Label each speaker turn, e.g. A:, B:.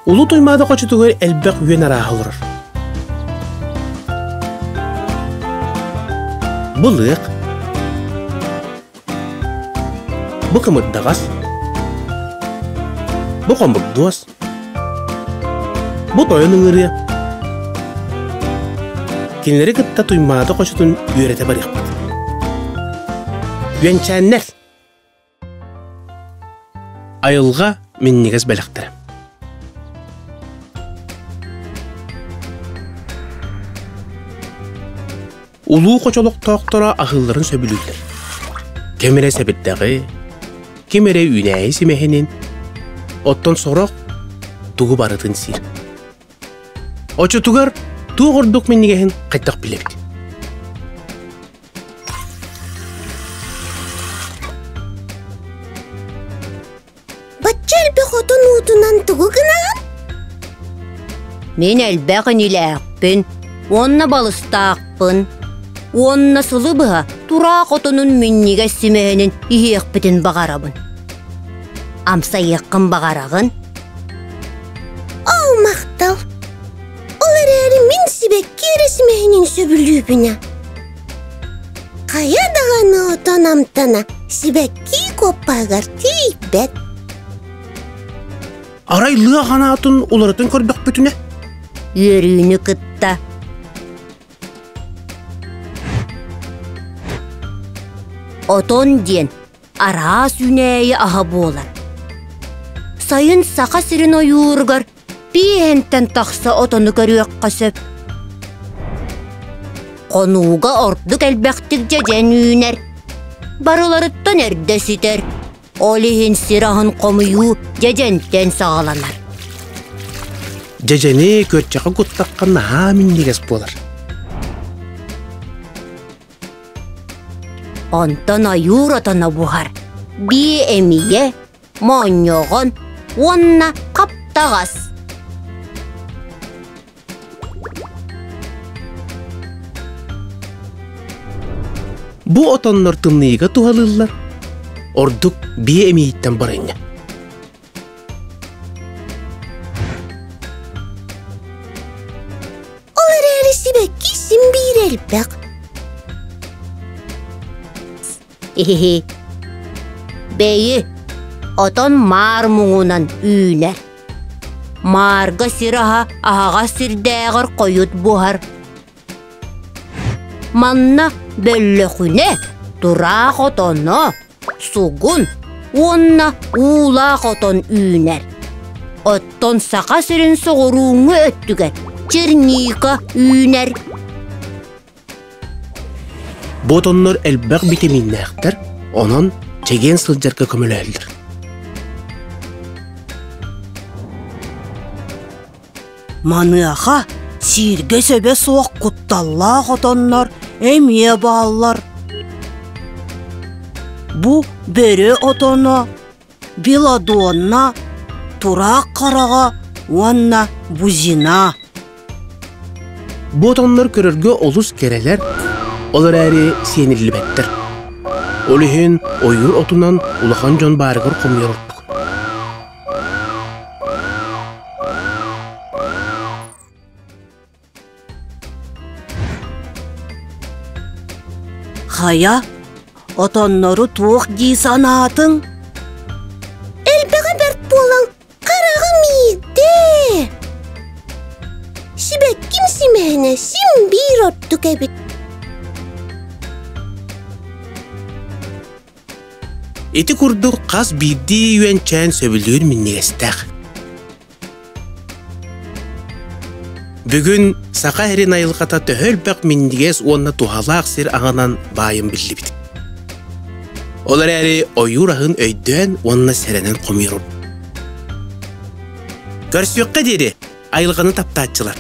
A: Улуу Туймаада хочотугар элбэх үөн арааһа олорор. Бу лыах, бу кымырдаҕас, бу хомурдуос, бу тойон ыҥырыа. Кинилэри кытта Туймаада хочотун үөрэтэ барыахпыт. Үөнчээннэр Айылҕа минньигэс бэлэхтэрэ Улуу хочо олохтоохторо аһыылларын сөбүлүүллэр. Ким эрэ сэбирдэҕи, ким эрэ үүнээйи симэһинин, оттон сорох тугу барытын сиир. Оччотугар туох ордук минньигэһин хайдах билэбит?
B: Бачча элбэх отон уутунан тугу гынаҕын?
C: Мин элбэх инилээхпин уонна балыстаахпын. Уонна сылы быһа тураах отонун минньигэс симэһинин иһиэхпитин баҕарабын. Амсайыаххын баҕараҕын?
B: Оо, махтал! Ол эрээри мин сибэкки эрэ симэһинин сөбүлүүбүн ээ. Хайа даҕаны отон амтана сибэкки куоппаһыгар тиийбэт.
A: Арай лыах анаатын уларытан көрдөхпүтүнэ
C: Үөрүүнү кытта Отон диэн араас үүнээйи аһа буолар. Сайын Саха сирин ойууругар Пиэһэнтэн тахса отону көрүөххэ сөп. Хонууга ордук элбэхтик дьэдьэн үүнэр. Барыларыттан эрдэ ситэр. Ол иһин сир аһын хомуйуу дьэдьэнтэн саҕаланар.
A: Дьэдьэни күөрчэххэ куттахха наһаа минньигэс буолар.
C: Онтон ойуур отоно буһар. Биэ эмийэ, моонньоҕон уонна хаптаҕас.
A: Бу отоннор тымныйыга туһалыыллар, ордук биэ эмиийиттэн барыанньа.
B: Ол эрээри сибэкки син биир элбэх.
C: Иһи Бэйи, отон маар муҥунан үүнэр. Маарга сир аһа аһаҕас сирдээҕэр хойут буһар. Манна бөллөхүнэ тураах отоно, сугун уонна уулаах отон үүнэр. Оттон Саха сирин соҕурууҥҥу өттүгэр черника үүнэр.
A: Бу отоннор элбэх битэмииннээхтэр, онон чэгиэн сылдьарга көмөлөһөллөр.
D: Маныаха сииргэ сөбө суох кутталлаах отоннор эмиэ бааллар. Бу бөрө отоно, белладонна, тураах хараҕа уонна бузина.
A: Бу отоннор көрөргө олус кэрэлэр, ол эрээри сиэниллибэттэр. Ол иһин ойуур отунан улахан дьон баарыгар хомуйар ордук.
D: Хайа, отоннору туох дии санаатыҥ?
B: Элбэҕи бэрт буолан хараҕым иирдэ. Сибэкким симэһинэ син биир ордук эбит.
A: Ити курдук хас биирдии үөнчээн сөбүлүүр минньигэстээх. Бүгүн Саха сирин айылҕата төһө элбэх минньигэс уонна туһалаах сир аҕанан баайын биллибит. Ол эрээри ойуур аһын өйдөөн уонна сэрэнэн хомуйар. Көрсүөххэ диэри айылҕаны таптааччылар.